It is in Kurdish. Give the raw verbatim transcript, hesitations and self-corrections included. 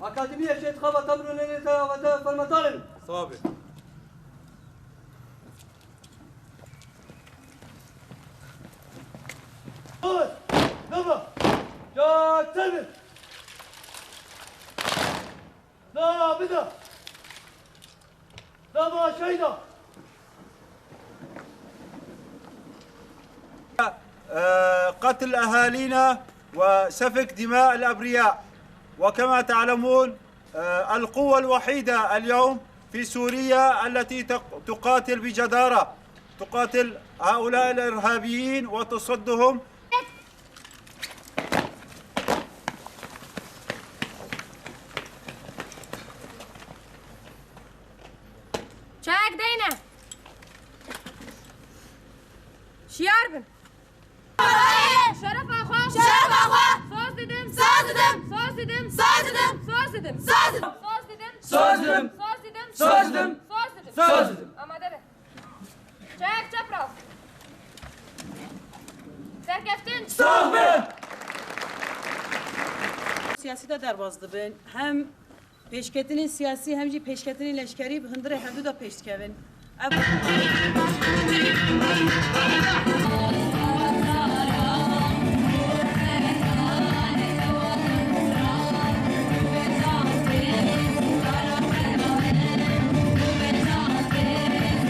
Akademiya Şehîd Xabat Temrûnê te avete fermetalin. Sabê. Nava! Ca çevir! Na bida! Nava şeyda! آه، قتل أهالينا وسفك دماء الأبرياء. وكما تعلمون، آه، القوة الوحيدة اليوم في سوريا التي تق-، تقاتل بجدارة، تقاتل هؤلاء الإرهابيين وتصدهم. Çek deyne. Şiyar bin. Şerefa xwe. Şerefa xwe. Soz didim. Soz didim. Soz didim. Soz didim. Soz didim. Soz didim. Soz didim. Soz didim. Soz didim. Soz didim. Soz didim. Amade be. Çek çapraz. Serkeftin. Sağ be. Siyasî de derbas dibin. Hem pêşketinên siyasî hem jî pêşketinên leşkerî bi hundirê hevdu de pêş dikevin. Ev